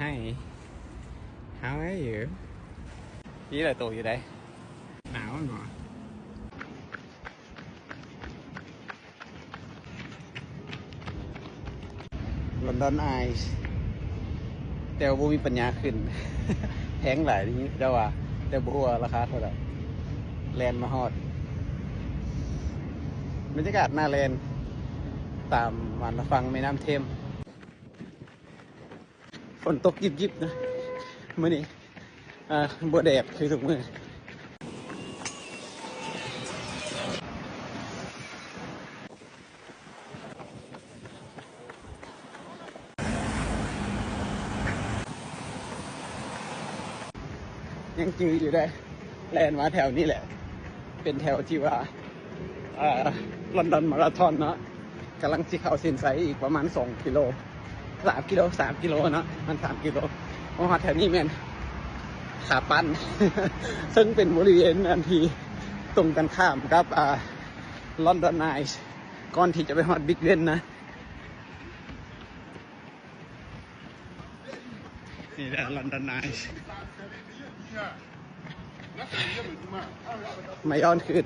Hi, how are you? ນີ້ແຫຼະໂຕຢູ່ໃດ ໜາວແມ່ນບໍ່? London Eye ແຕ່ວ່າບໍ່ມີປັນຍາຂຶ້ນ ແພງຫຼາຍນີ້ເຈົ້າວ່າ ແຕ່ບໍ່ຮູ້ວ່າລາຄາເທົ່າໃດ. ແລ່ນມາຮອດ ບັນຍາກາດໜ້າແລ່ນ ຕາມວັນຝັ່ງແມ່ນ້ຳເທມ. ຝົນຕົກຢິບໆ ນະ ມື້ນີ້ ອ່າ ບໍ່ແດດຄືທຸກມື້. ຍັງຈື່ຢູ່ເດ້ ແລ່ນມາແຖວນີ້ແຫຼະ ເປັນແຖວທີ່ວ່າ ເອີ ລອນດອນມາລາທອນເນາະ ກຳລັງຊິເຂົ້າເສັ້ນໄຊອີກປະມານສອງກິໂລ ສາມກິໂລ ສາມກິໂລເນາະ ມັນສາມກິໂລ ມາຮອດແຖວນີ້ແມ່ນຂາປັ້ນ ເຊິ່ງເປັນບໍລິເວນອັນທີ່ຕົງກັນຂ້າມກັບ ອ່າ ລອນດອນອາຍ ກ່ອນທີ່ຈະໄປຮອດບິກເບນນະ. ນີ້ແຫຼະ ລອນດອນອາຍ ມາຍ້ອນຄືນ.